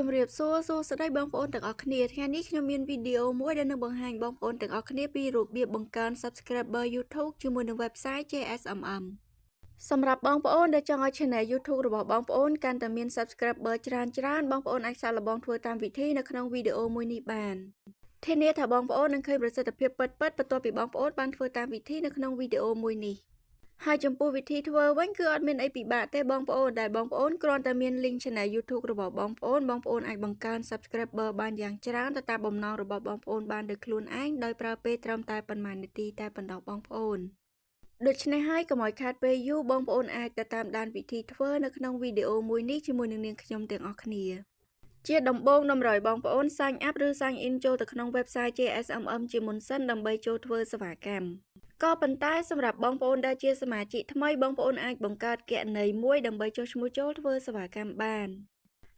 ជំរាបសួរសួស្តីបងប្អូនទាំងអស់គ្នាថ្ងៃនេះខ្ញុំមានវីដេអូមួយដែលនឹងបង្ហាញបងប្អូនទាំងអស់គ្នាពីរបៀបបង្កើន Subscriber YouTube ជាមួយនឹង website JSMM សម្រាប់បងប្អូនដែលចង់ឲ្យ Channel YouTube របស់បងប្អូនកាន់តែមាន Subscriber ច្រើនច្រើនបងប្អូនអាចសាកល្បងធ្វើតាមវិធីនៅក្នុងវីដេអូមួយនេះបានធានាថាបងប្អូននឹងឃើញប្រសិទ្ធភាពពិតៗបន្ទាប់ពីបងប្អូនបានធ្វើតាមវិធីនៅក្នុងវីដេអូមួយនេះហើយចំពោះវិធីធ្វើវិញគឺអត់មានអីពិបាកទេបងប្អូនដែលបងប្អូនគ្រាន់តែមាន link channel YouTube របស់បងប្អូនបងប្អូនអាចបង្កើន Subscriber បានយ៉ាងច្រើនទៅតាមបំណងរបស់បងប្អូនបានដោយខ្លួនឯងដោយប្រើពេលត្រឹមតែប៉ុន្មាននាទីតែប៉ុណ្ណោះបងប្អូនដូច្នេះហើយកុំឲ្យខាតពេលយូរបងប្អូនអាចទៅតាមដានវិធីធ្វើនៅក្នុងវីដេអូមួយនេះជាមួយនឹងនាងខ្ញុំទាំងអស់គ្នាជាដំបូងតម្រូវបងប្អូន sign up ឬ sign in ចូលទៅក្នុង website JSMM ជាមុនសិនដើម្បីចូលធ្វើសេវាកម្មក៏ប៉ុន្តែសម្រាប់បងប្អូនដែលជាសមាជិកថ្មីបងប្អូនអាចបង្កើតគណនីមួយដើម្បីចុះឈ្មោះចូលធ្វើសេវាកម្មបាន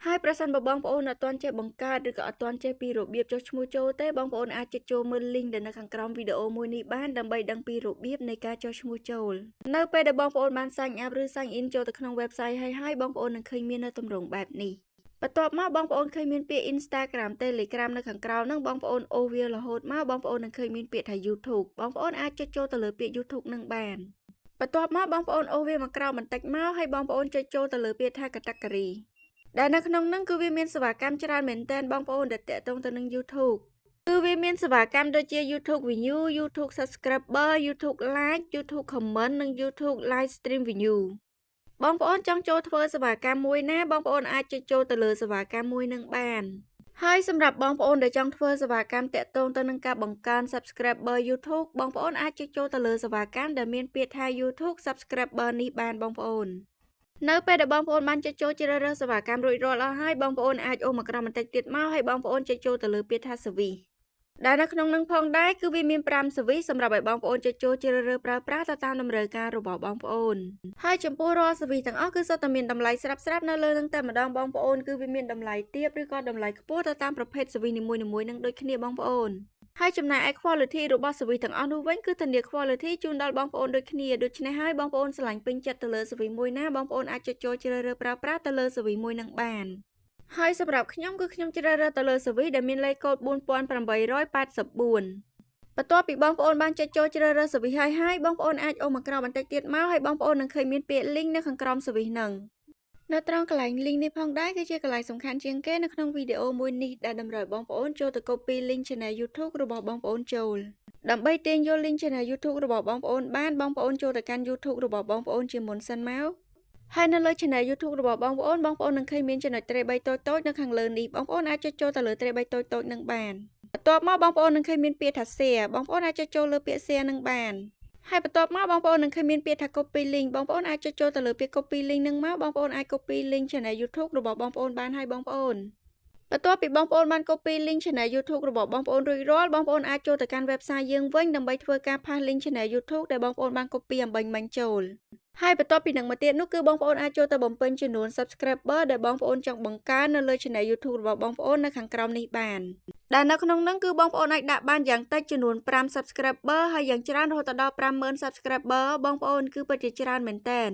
ហើយប្រសិនបើបងប្អូនអត់ទាន់ចេះបង្កើតឬក៏អត់ទាន់ចេះពីរបៀបចុះឈ្មោះចូលទេបងប្អូនអាចចុចចូលមើល link ដែលនៅខាងក្រោមវីដេអូមួយនេះបានដើម្បីដឹងពីរបៀបនៃការចុះឈ្មោះចូលនៅពេលដែលបងប្អូនបាន sign up ឬ sign in ចូលទៅក្នុង website ហើយហើយបងប្អូននឹងឃើញមាននៅទម្រង់បែបនេះបន្ទាប់មកបងប្អូនឃើញមានពាក្យ Instagram Telegram នៅខាងក្រោមហ្នឹងបងប្អូនអូសវារហូតមកបងប្អូននឹងឃើញមានពាក្យថា YouTube បងប្អូនអាចចុចចូលទៅលើពាក្យ YouTube នឹងបានបន្ទាប់មកបងប្អូនអូសវាមកក្រោមបន្តិចមកហើយបងប្អូនចុចចូលទៅលើពាក្យថា category ដែលនៅក្នុងហ្នឹងគឺវាមានសេវាកម្មច្រើនមែនទែនបងប្អូនដែលតាក់ទងទៅនឹង YouTube គឺវាមានសេវាកម្មដូចជា YouTube View, YouTube Subscriber, YouTube Like, YouTube Comment និង YouTube Live Stream View បងប្អូនចង់ចូលធ្វើសេវាកម្មមួយណាបងប្អូនអាចចុចចូលទៅលើសេវាកម្មមួយនឹងបានហើយសម្រាប់បងប្អូនដែលចង់ធ្វើសេវាកម្មតាក់ទងទៅនឹងការបង្កើន Subscriber YouTube បងប្អូនអាចចុចចូលទៅលើសេវាកម្មដែលមានពាក្យថា YouTube Subscriber នេះបានបងប្អូននៅពេលដែលបងប្អូនបានចុចចូលជ្រើសរើសសេវាកម្មរួចរាល់អស់ហើយបងប្អូនអាចអូសមកក្រោមបន្តិចទៀតមកហើយបងប្អូនចុចចូលទៅលើពាក្យថា Service ដែលនៅក្នុងនឹងផងដែរគឺវាមាន5 service សម្រាប់ឲ្យបងប្អូនចុចចូលជ្រើសរើសប្រើប្រាស់ទៅតាមតម្រូវការរបស់បងប្អូនហើយចំពោះរាល់ service ទាំងអស់គឺសុទ្ធតែមានតម្លៃស្រាប់ស្រាប់នៅលើនឹងតែម្ដងបងប្អូនគឺវាមានតម្លៃទាបឬក៏តម្លៃខ្ពស់ទៅតាមប្រភេទ service នីមួយៗនឹងដូចគ្នាបងប្អូនហើយចំណែកឯ quality របស់ service ទាំងអស់នោះវិញគឺធានា quality ជូនដល់បងប្អូនដូចគ្នាដូច្នេះហើយបងប្អូនស្រឡាញ់ពេញចិត្តទៅលើ service មួយណាបងប្អូនអាចចុចចូលជ្រើសរើសប្រើប្រាស់ទៅលើ service មួយនឹងបានហើយសម្រាប់ខ្ញុំគឺខ្ញុំជ្រើសរើសទៅលើ service ដែលមានលេខកូដ4884បន្ទាប់ពីបងប្អូនបានចុចចូលជ្រើសរើស service ហើយហើយបងប្អូនអាចអូសមកក្រោមបន្តិចទៀតមកហើយបងប្អូននឹងឃើញមានពាក្យ link នៅខាងក្រោម service ហ្នឹងនៅត្រង់កន្លែង link នេះផងដែរគឺជាកន្លែងសំខាន់ជាងគេនៅក្នុងវីដេអូមួយនេះដែលតម្រូវបងប្អូនចូលទៅ copy link channel YouTube របស់បងប្អូនចូលដើម្បីទាញយក link channel YouTube របស់បងប្អូនបានបងប្អូនចូលទៅកាន់ YouTube របស់បងប្អូនជាមុនសិនមកហើយនៅលើ channel YouTube របស់បងប្អូនបងប្អូននឹងឃើញមានចំណុចត្រី3តូចៗនៅខាងលើនេះបងប្អូនអាចចុចចូលទៅលើត្រី3តូចៗនឹងបានបន្ទាប់មកបងប្អូននឹងឃើញមានពាក្យថា share បងប្អូនអាចចុចចូលលើពាក្យ share នឹងបានហើយបន្ទាប់មកបងប្អូននឹងឃើញមានពាក្យថា copy link បងប្អូនអាចចុចចូលទៅលើពាក្យ copy link នឹងមកបងប្អូនអាច copy link channel YouTube របស់បងប្អូនបានហើយបងប្អូនបន្ទាប់ពីបងប្អូនបាន copy link channel YouTube របស់បងប្អូនរួចរាល់បងប្អូនអាចចូលទៅកាន់ website យើងវិញដើម្បីធ្វើការ paste link channel YouTube ដែលបងប្អូនបាន copy អម្បាញ់មិញចូលហើយបន្ទាប់ពីនឹងមកទៀតនោះគឺបងប្អូនអាចចូលទៅបំពេញចំនួន Subscriber ដែលបងប្អូនចង់បង្កើននៅលើ Channel YouTube របស់បងប្អូននៅខាងក្រោមនេះបានដែលនៅក្នុងនោះគឺបងប្អូនអាចដាក់បានយ៉ាងតិចចំនួន5 Subscriber ហើយយ៉ាងច្រើនរហូតដល់50,000 Subscriber បងប្អូនគឺពិតជាច្រើនមែនទែន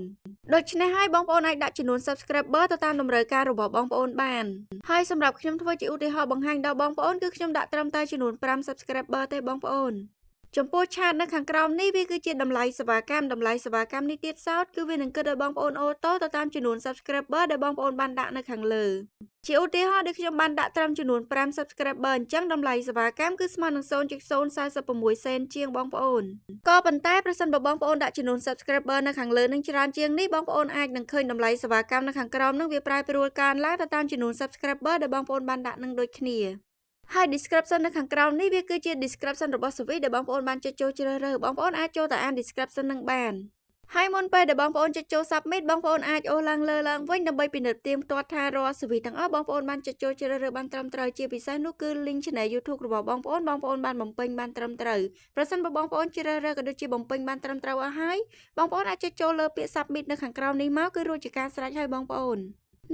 ដូច្នេះហើយបងប្អូនអាចដាក់ចំនួន Subscriber ទៅតាមតម្រូវការរបស់បងប្អូនបានហើយសម្រាប់ខ្ញុំធ្វើជាឧទាហរណ៍បង្ហាញដល់បងប្អូនគឺខ្ញុំដាក់ត្រឹមតែចំនួន5 Subscriber ទេបងប្អូនចំពោះ chart នៅខាងក្រោមនេះវាគឺជាតម្លៃសេវាកម្មតម្លៃសេវាកម្មនេះទៀតសោតគឺវានឹងគិតឲ្យបងប្អូន auto ទៅតាមចំនួន Subscriber ដែលបងប្អូនបានដាក់នៅខាងលើជាឧទាហរណ៍ដូចខ្ញុំបានដាក់ត្រឹមចំនួន5 Subscriber អញ្ចឹងតម្លៃសេវាកម្មគឺស្មើនឹង0.046សេនជាងបងប្អូនក៏ប៉ុន្តែប្រសិនបើបងប្អូនដាក់ចំនួន Subscriber នៅខាងលើនឹងច្រើនជាងនេះបងប្អូនអាចនឹងឃើញតម្លៃសេវាកម្មនៅខាងក្រោមនឹងវាប្រែប្រួលកើនឡើងទៅតាមចំនួន Subscriber ដែលបងប្អូនបានដាក់នឹងដូចគ្នាហើយ description នៅខាងក្រោមនេះវាគឺជា description របស់ service ដែលបងប្អូនបានចុចចូលជ្រើសរើសបងប្អូនអាចចូលទៅអាន description នឹងបានហើយមុនពេលដែលបងប្អូនចុចចូល submit បងប្អូនអាចអូសឡើងលើឡើងវិញដើម្បីពិនិត្យទៀងទាត់ថារាល់ service ទាំងអស់បងប្អូនបានចុចចូលជ្រើសរើសបានត្រឹមត្រូវជាពិសេសនោះគឺ link channel YouTube របស់បងប្អូនបងប្អូនបានបំពេញបានត្រឹមត្រូវប្រសិនបើបងប្អូនជ្រើសរើសក៏ដូចជាបំពេញបានត្រឹមត្រូវអស់ហើយបងប្អូនអាចចុចចូលលើពាក្យ submit នៅខាងក្រោមនេះមកគឺរួចជាការស្រេចហើយបងប្អូន។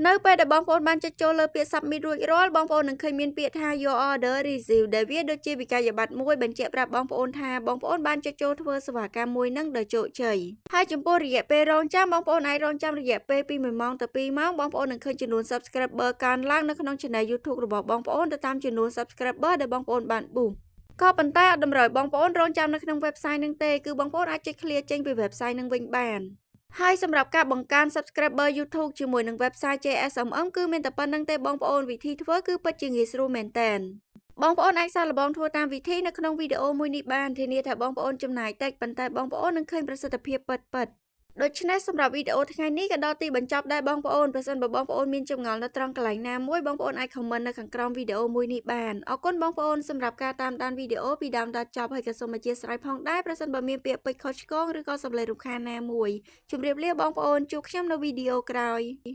នៅពេលដែលបងប្អូនបានចុចចូលលើពាក្យ submit រួចរាល់បងប្អូននឹងឃើញមានពាក្យថា your order received ដែលវាដូចជាវិក័យប័ត្រមួយបញ្ជាក់ប្រាប់បងប្អូនថាបងប្អូនបានចុចចូលធ្វើសេវាកម្មមួយនឹងដោយជោគជ័យហើយចំពោះរយៈពេលរងចាំបងប្អូនអាចរងចាំរយៈពេលពី1ម៉ោងទៅ2ម៉ោងបងប្អូននឹងឃើញចំនួន subscriber កើនឡើងនៅក្នុង channel YouTube របស់បងប្អូនទៅតាមចំនួន subscriber ដែលបងប្អូនបាន boost ក៏ប៉ុន្តែអត់តម្រូវបងប្អូនរងចាំនៅក្នុង website នឹងទេគឺបងប្អូនអាចចុច clear ចេញពី website នឹងវិញបានហើយសម្រាប់ការបង្កើន subscriber YouTube ជាមួយនឹង website JSMM គឺមានតែប៉ុណ្ណឹងទេបងប្អូនវិធីធ្វើគឺពិតជាងាយស្រួលមែនតើបងប្អូនអាចសាកល្បងធ្វើតាមវិធីនៅក្នុងវីដេអូមួយនេះបានធានាថាបងប្អូនចំណាយតិចប៉ុន្តែបងប្អូននឹងឃើញប្រសិទ្ធភាពពិតៗដូច្នេះសម្រាប់វីដេអូថ្ងៃនេះក៏ដល់ទីបញ្ចប់ដែរបងប្អូនប្រសិនបើបងប្អូនមានចម្ងល់នៅត្រង់កន្លែងណាមួយបងប្អូនអាច comment នៅខាងក្រោមវីដេអូមួយនេះបានអរគុណបងប្អូនសម្រាប់ការតាមដានវីដេអូពីដើមដល់ចប់ហើយក៏សូមអធ្យាស្រ័យផងដែរប្រសិនបើមានពាក្យពេចន៍ខុសឆ្គងឬក៏សំឡេងរំខានណាមួយជម្រាបលាបងប្អូនជួបខ្ញុំនៅវីដេអូក្រោយ។